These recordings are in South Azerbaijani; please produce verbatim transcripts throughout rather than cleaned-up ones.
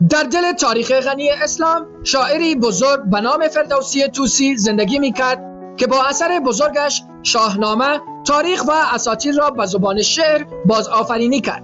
در دل تاریخ غنی اسلام، شاعری بزرگ به نام فردوسی طوسی زندگی می‌کرد که با اثر بزرگش شاهنامه، تاریخ و اساطیر را به زبان شعر بازآفرینی کرد.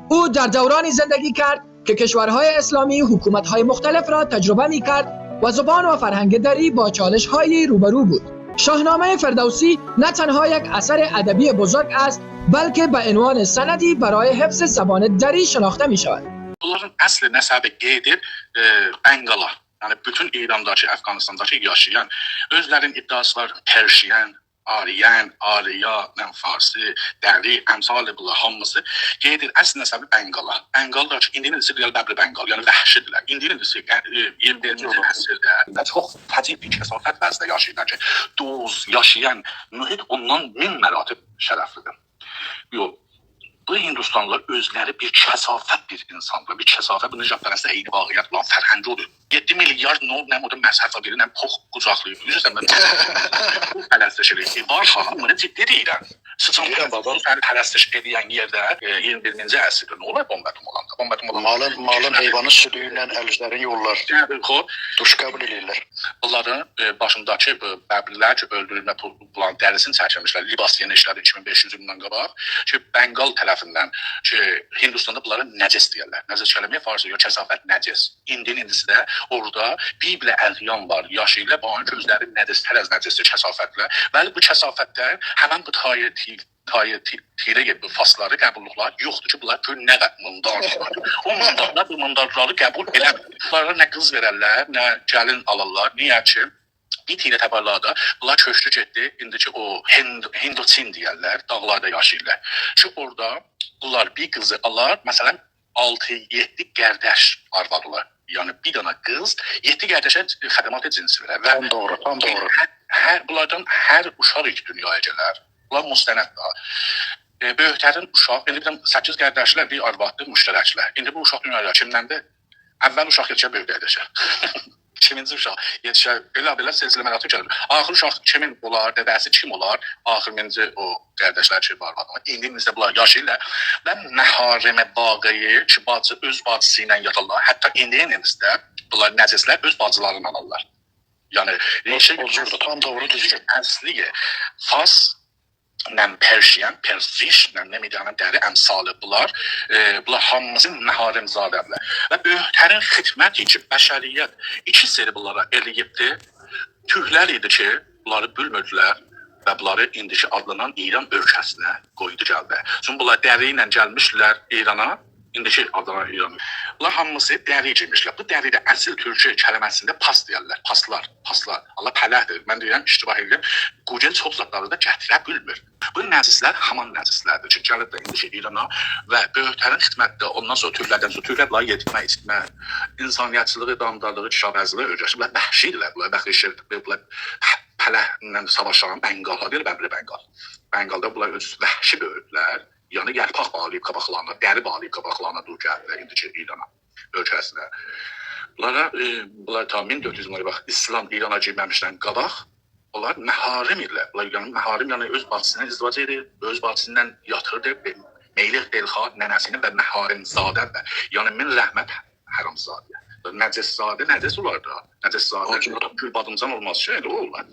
او در دورانی زندگی کرد که کشورهای اسلامی حکومت‌های مختلف را تجربه می‌کرد و زبان و فرهنگ دری با چالش‌هایی روبرو بود. شاهنامهٔ فردوسی نه تنها یک اثر ادبی بزرگ است، بلکه به عنوان سندی برای حفظ زبان دری شناخته می‌شود. بونلارین اصلی نسبی گئدیر ائ، بنگالا. یعنی بوتون ایرانداکی، افغانستانداکی یاشایان، اؤزلرینین ادعاسی وار، پرشین، آریان، آریا، نه فارسی، دری، امثال بونلار هامیسی گئدیر اصل نسبی بنگالا. بنگال دا کی، ایندی نئجه دئییرلر، ببر بنگال، یعنی وحشی‌دیرلر. ایندی نئجه، یعنی، اییرمی بیرینجی عصرده و چوخ فجیع بیر کثافت وضعده یاشاییرلار کی، دوز یاشایان محیط اوندان مین مراتب شرفلی‌دیر. یوخ، بو هندوستانلیلار اؤزلری بیر کثافت بیر اینساندیلار، بیر کثافت، بو نژادپرستی، عینی واقعیت، بونلارین فرهنگی اودور. یئددی میلیارد نوع، نه اودور، مذهب وار، بیری نه پوخ قوجاقلاییر. دوز سن، من بو پرستش ائله‌ییر. ائ، وارسا، بونو جدی دئییرم. سیچان، بیلیرم، بابا، پرستش، سنی پرستش ائله‌ین یئرده، ائ، اییرمی بیرینجی عصرده نه اولار بمب اتم اولاندا؟ بمب اتم اولاندا مالین، مالین، حیوانین سودو ایله ال‌اولین یوللار. یعنی، خو، دوش قبول ائله‌ییرلر. بونلارین، ائ، باشینداکی بو ببرلر کی، اؤلدورولمه پول، بونلارین دریسینی چکمیشلر، لباس یئنه ایشله‌دیر ایکی مین بئش یوز ایل بوندان قاباق کی، بنگال طرفیندن کی، هندوستاندا بونلارا نجس دئیرلر. نجس کلمه فارسی، یوخ، کثافت، نجس. ایندی، ایندیسی ده اورادا بیر بئله ادیان وار، یاشاییرلار، بونلارین گؤزلری نجس‌تر از نجس‌دیر، کثافت‌لر. بلی، بو کثافت‌لر همین بو تایه تی-، تایه تی-، تیره، بو فارسلاری قبوللوقلاری یوخدور کی، بونلار گؤر نه قدر مانداردیلار. او ماندارلار بو ماندارلاری قبول ائله‌میر. بونلارا نه قیز وئررلر، نه گلین آلارلار. نییه کی، بیر تیره تبرلاردا بونلار کؤچدو گئتدی. ایندی کی، او هند-، هندوچین دئیرلر، داغلاردا یاشاییرلار. کی، اورادا بونلار بیر قیزی آلار، مثلا، آلتی، یئددی قارداش آرواد اولار. یعنی، بیر دنه قیز یئددی قارداشا خدمات جنسی وئرر. و تام دوغرو، تام دوغرو. هر، هر، بونلاردان هر اوشاق کی دونیایا گلر، بونلار مستند داها. ائ، بؤیوک‌ترین اوشاق، ایندی بیر دنه سککیز قارداشلار، بیر آرواددیر، مشترک‌لر. ایندی بو اوشاق دونیایا گلر، کیمدندیر؟ اول اوشاق یئتیشر بؤیوک قارداشا. ایکینجی اوشاق یئتیشر، بئله، بئله سلسله مراتب گلیر. آخیر اوشاق کیمین اولار، دده‌سی کیم اولار؟ آخیرینجی او قارداشلار کی، وار، وار. ایندی، ایندی ده بونلار یاشاییرلار. و محارم واقعی کی، باجی، اؤز باجیسی ایله یاتارلار. حتی ایندی، ایندی ده بونلار نجس‌لر اؤز باجیلارینی آلارلار. یعنی، او، ریشه او جوردور، تام دوغرو، دوزدور. اصلی فارس نه پرشین، پرسیش، نه، نه میدانم، دری، امثال بونلار، ائ، بونلار هامیسی محارم‌زاده‌دیرلر. و بؤیوک‌ترین خدمتی کی، بشریت ایکی سری بونلارا ائله‌ییبدی، تورکلر ایدی کی، بونلاری بیلمیردیلر و بونلاری ایندیکی آدلانان ایران اؤلکه‌سینه قویدو گلدی. چونکی بونلار دری ایله گلمیشدیلر ایرانا، ایندیکی آدلانان ایران. بونلار هامیسی دری گئیمیشلر. بو دری ده اصل تورکو کلمه‌سینده پاس دئیرلر. پاسلار، پاسلار. الله پله‌دیر. من دئییرم، اشتباه ائدیرم. گوگل چوخ زادلاری دا گتیره بیلمیر. بو نجس‌لر هامان نجس‌لردیر کی، گلیب ده ایندیکی ایرانا و بؤیوک‌ترین خدمتده، اوندان سونرا تورکلردن سونرا تورکلر بونلاری یئدیرتمک، ایچیرتمک، اینسانیتچیلیغی، دامدارلیغی، کشاورزلیگی اؤیرشیب. بونلار وحشی‌دیرلر، بونلار وحشی، بونلار پله‌نن ساواشان، بنگال‌ها دئییر، ببر بنگال. بنگالدا بونلار اؤز وحشی بؤیودولر. یعنی، یارپاق باغلاییب قاباقلارینا، دری باغلاییب قاباقلارینا دوغرو گلدیلر ایندیکی ایرانا، اؤلکه‌سینه. بونلارا، ائ، بونلار تا مین دؤرد یوز ایل، باخ، ایسلام ایرانا گیرمه‌میشدن قاباق، اونلار محارم ایدیلر. بونلار، یعنی، محارم، یعنی، اؤز باجیسی ایله ازدواج ائدیر، اؤز باجیسی ایله یاتیردی، بئ-، میل ائدیر، دلخواه ننه‌سی ایله و محارم‌زاده‌دیرلر. یعنی، مین رحمت حرام‌زاده‌یه. نجس‌زاده، نجس اولار دا. نجس‌زاده، او جور. گول بادیمجان اولماز کی، ائله او اولار.